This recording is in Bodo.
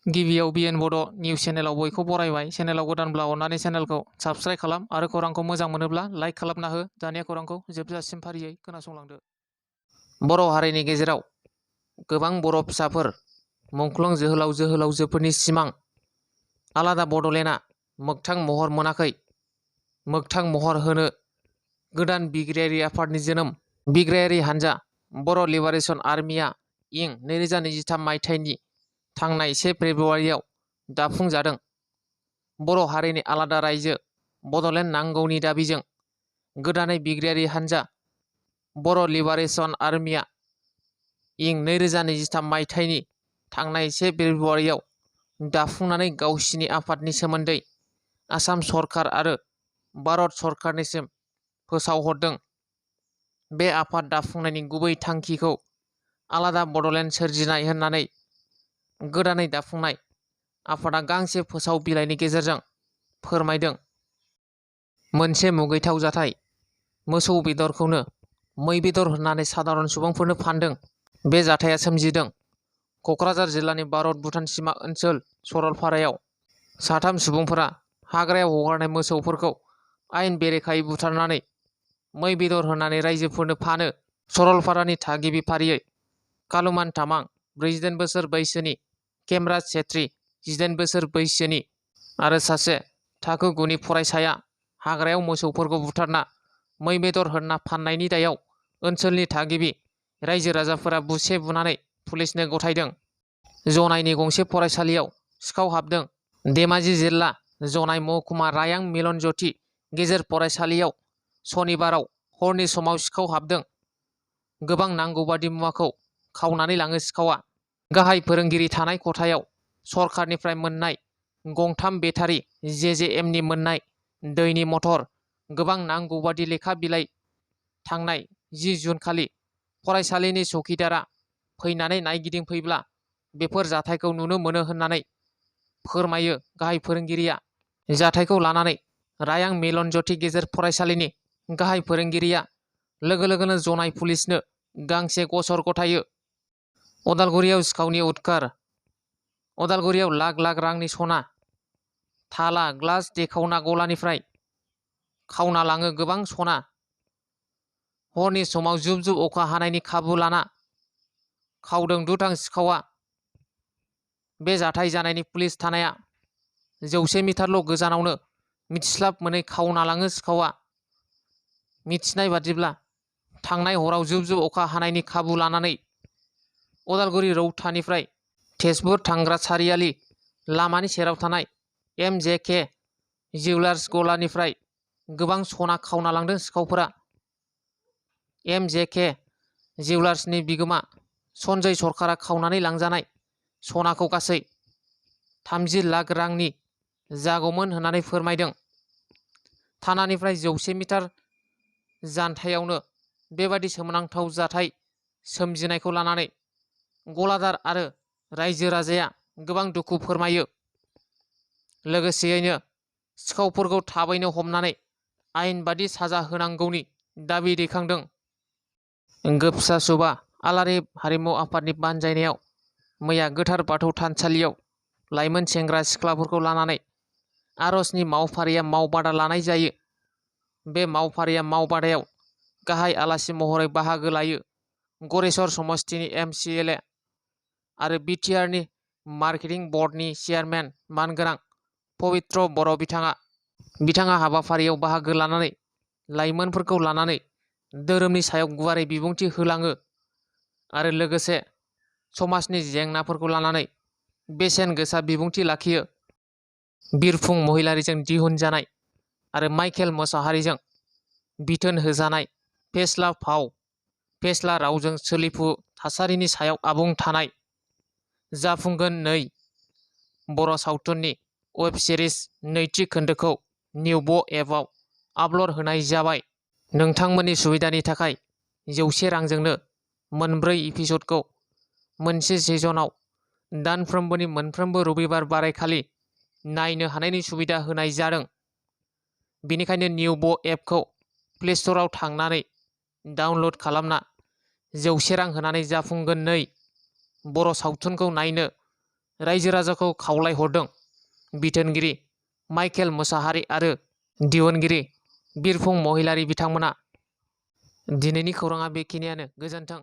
गिबियाव बिएन बड' निउस चेनेलाव बयखौ बरायबाय। चेनेलाव गोदानब्ला अननानै चेनेलखौ साबस्क्राइब खालाम आरो खौरांखौ मोजां मोनोब्ला लाइक खालामना हो। दानिया खौरांखौ जोबजासिम फारियै खोनासंलांदो। बर' हारिनि गेजेराव गोबां बर' फिसाफोर, मुंख्लं जोहोलाव जोहोलावजोफोरनि सिमां आलादा बड'लेण्डआ मोगथां महर मोनाखै। मोगथां महर होनो गोदान बिग्रायारि आफादनि जोनोम। बिग्रायारि हानजा बर' लिबारेशन आर्मिया इं 2023 मायथाइनि थांनाय 1 फेब्रुवारियाव दाफुंजादों। बर' हारिनि आलादा रायजो बड'लेण्ड नांगौनि दाबिजों गोदानै बिग्रायारि हानजा बर' लिबारेशन आर्मिया इं 2023 मायथाइनि थांनाय 1 फेब्रुवारियाव दाफुंनानै गावसिनि आफादनि सोमोन्दै आसाम सरकार आरो भारत सरकारनिसिम फोसावहरदों। बे आफाद दाफुंनायनि गुबै थांखिखौ आलादा बड'लेण्ड सोरजिनाय होननानै गोदानै दाफुंनाय आफादा गांसे फोसाव बिलाइनि गेजेरजों फोरमायदों। मोनसे मुगैथाव जाथाय। मोसौ बेदरखौनो मै बेदर होननानै साधारन सुबुंफोरनो फानदों। बे जाथाया सोमजिदों क'क्राझार जिल्लानि भारत-भुटान सिमा ओनसोल सरलपारायाव। साथाम सुबुंफोरा हाग्रायाव हगारनाय मोसौफोरखौ आयेन बेरेखायै बुथारनानै मै बेदर होननानै रायजोफोरनो फानो। सरलपारानि थागिबि फारियै कालुमान तामां 48 बोसोर बैसोनि, केमराज छेत्री 18 बोसोर बैसोनि आरो सासे थाखो 9नि फरायसाया हाग्रायाव मोसौफोरखौ बुथारना मै बेदर होनना फाननायनि दायाव ओनसोलनि थागिबि रायजो राजाफोरा बुसे बुनानै पुलिसनो गथायदों। जनाइनि गंसे फरायसालियाव सिखाव हाबदों। धेमाजि जिल्ला जनाइ महकुमा रायां मिलन ज्योति गेजेर फरायसालियाव सनिबाराव हरनि समाव सिखाव हाबदों। गोबां नांगौबादि मुवाखौ खावनानै लाङो सिखावा। गाहाय फोरोंगिरि थानाय खथायाव सरखारनिफ्राय मोननाय गंथाम बेटारि जेजेएमनि मोननाय दैनि मटर, गोबां नांगौबादि लेखा बिलाइ थांनाय 10 जुन खालि फरायसालिनि चौकिदारा फैनानै नायगिदिंफैब्ला बेफोर जाथायखौ नुनो मोनो होननानै फोरमायो गाहाय फोरोंगिरिया। जाथायखौ लानानै रायां मिलन ज्योति गेजेर फरायसालिनि गाहाय फोरोंगिरिया लोगो लोगोनो जनाइ पुलिसनो गांसे गसर गथायो। अदालगुरियाव सिखावनि उदखार। अदालगुरियाव लाख लाख रांनि सना, थाला, ग्लास देखावना गलानिफ्राय खावना लाङो गोबां सना। हरनि समाव जुब जुब अखा हानायनि खाबु लाना खावदों दुथां सिखावा। बे जाथाय जानायनि पुलिस थानाया 100 मिटारल' गोजानावनो मिथिस्लाब मोनै खावना लाङो सिखावा। मिथिनाय बादिब्ला थांनाय हराव जुब जुब अखा हानायनि खाबु लानानै अदालगुरि रौतानिफ्राय तेजपुर थांग्रा सारियालि लामानि सेराव थानाय MJK जिउलार्स गलानिफ्राय गोबां सना खावना लांदों सिखावफोरा। MJK जिउलार्सनि बिगोमा सन्जय सरकारा खावनानै लांजानाय सनाखौ गासै 30 लाख रांनि जागौमोन होननानै फोरमायदों। थानानिफ्राय 100 मिटार जानथायावनो बेबादि सोमोनांथाव जाथाय सोमजिनायखौ लानानै गलादार आरो रायजो राजाया गोबां दुखु फोरमायो। लोगोसेयैनो सिखावफोरखौ थाबैनो हमनानै आयेन बादि साजा होनांगौनि दाबि दैखांदों। गोप्सा सुबा आलारि हारिमु आफादनि बानजायनायाव मैया गोथार बाथौ थानसालियाव लाइमोन सेंग्रा सिख्लाफोरखौ लानानै आर'जनि मावफारिया मावबादा लानाय जायो। बे मावफारिया मावबादायाव गाहाय आलासि महरै बाहागो लायो गरेस्वर समस्तिनि MCLA आरो BTRनि मार्केटिं बर्डनि चेयारमेन मानगोनां पबित्र बर' बिथाङा हाबाफारियाव बाहागो लानानै लाइमोनफोरखौ लानानै धोरोमनि सायाव गुवारै बिबुंथि होलाङो आरो लोगोसे समाजनि जेंनाफोरखौ लानानै बेसेन गोसा बिबुंथि लाखियो। बिरफुं महिलारिजों दिहुनजानाय आरो माइकेल मोसाहारिजों बिथोन होजानाय फेस्ला फाव, फेस्ला रावजों सोलिफु थासारिनि सायाव आबुं थानाय जाफुंगोन 2 बर' सावथुननि वेब सिरिज नैथि खोन्दोखौ निउब एपआव आपल'ड होनाय जाबाय। नोंथांमोननि सुबिदानि थाखाय 100 रांजोंनो मोनब्रै एपिसडखौ मोनसे सिजनआव दानफ्रोमबोनि मोनफ्रोमबो रबिबार बारायखालि नायनो हानायनि सुबिदा होनाय जादों। बेनिखायनो निउब एपखौ प्ले स्ट'रआव थांनानै डाउनल'ड खालामना 100 रां होनानै जाफुंगोन 2 बर' सावथुनखौ नायनो रायजो राजाखौ खावलायहरदों। बिथोनगिरि माइकेल मोसाहारि आरो दिहुनगिरि बिरफुं महिलारि बिथांमोना। दिनैनि खौराङा बेखिनियानो। गोजोन्थों।